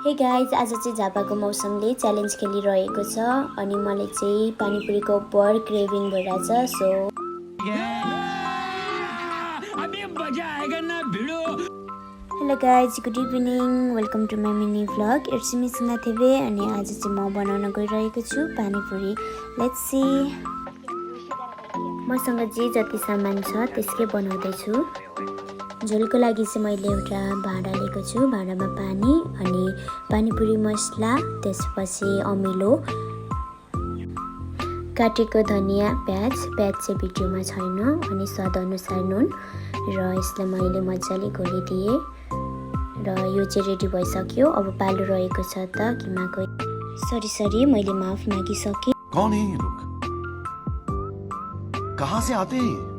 Hey guys, आज चाहिँ झापाको मौसमले च्यालेन्ज खेलिरहेको छ अनि मलाई चाहिँ पानीपुरीको बर क्रेभिङ भइरहेछ। So hello guys, good evening, welcome to my mini vlog. It's me Suna Thibe अनि आज चाहिँ म बनाउन गइरहेको छु पानीपुरी। Let's see. मसँग जे जति सामान छ त्यसकै बनाउँदैछु। झोलको लागि चाहिँ मैले एउटा भाँडा लिएको छु। भाँडामा पानी अनि पानीपुरी मसला, त्यसपछि अमिलो, काटेको धनिया, प्याज चाहिँ भिडियोमा छैन, अनि स्वादअनुसार नुन, र यसलाई मैले मजाले घोलिदिएँ र यो चाहिँ रेडी भइसक्यो। अब पालो रहेको छ त किमाको। सरी मैले माफ मागिसकेँ। कौन है ये लोग? कहाँ से आते हैं?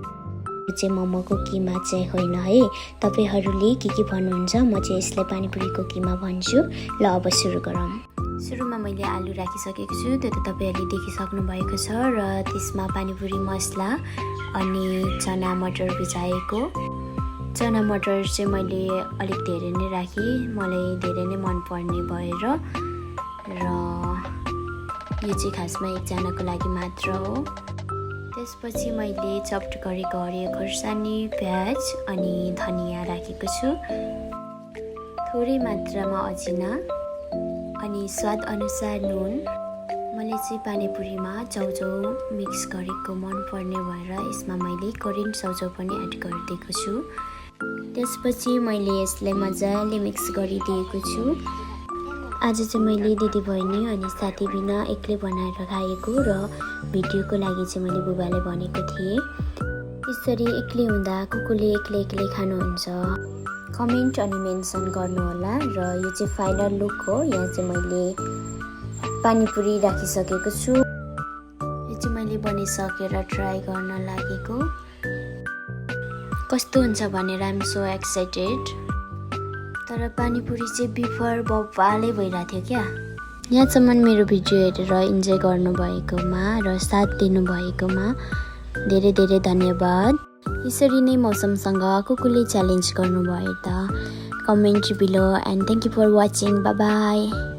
चाहिँ मोमोको किमा चाहिँ होइन है। तपाईहरूले के भन्नुहुन्छ, म चाहिँ यसलाई पानीपुरीको किमा भन्छु। ल अब सुरु गरौँ। सुरुमा मैले आलु राखिसकेको छु, त्यो त तपाईँहरूले देखिसक्नु भएको छ, र त्यसमा पानीपुरी मसला अनि चना मटर भिजाएको। चना मटर चाहिँ मैले अलिक धेरै नै राखेँ, मलाई धेरै नै मनपर्ने भएर, र यो चाहिँ खासमा एकजनाको लागि मात्र हो। त्यसपछि मैले चप्ड गरेको हरियो खोर्सानी, प्याज अनि धनिया राखेको छु। थोरै मात्रामा अजिना अनि स्वाद अनुसार नुन। मलाई चाहिँ पानीपुरीमा चाउचाउ मिक्स गरेको मनपर्ने भएर यसमा मैले कोरियन चाउचाउ पनि एड गरिदिएको छु। त्यसपछि मैले यसलाई मजाले मिक्स गरिदिएको छु। आज चाहिँ मैले दिदीबहिनी अनि साथी बिना एक्लै बनाएर खाएको, र भिडियोको लागि चाहिँ मैले बुबालाई भनेको थिएँ। यसरी एक्लै हुँदा कुकुरले एक्लै खानुहुन्छ, कमेन्ट अनि मेन्सन गर्नुहोला। र यो चाहिँ फाइनल लुक हो। यहाँ चाहिँ मैले पानीपुरी राखिसकेको छु। यो चाहिँ मैले बनिसकेर ट्राई गर्न लागेको। कस्तो हुन्छ भनेर आइएम सो एक्साइटेड। तर पानीपुरी चाहिँ बिफर बब्बाले भइरहेको थियो क्या। यहाँसम्म मेरो भिडियो हेरेर इन्जोय गर्नुभएकोमा र साथ दिनुभएकोमा धेरै धेरै धन्यवाद। यसरी नै मौसमसँग कुकुरले च्यालेन्ज गर्नुभयो त comment below, and thank you for watching. Bye by.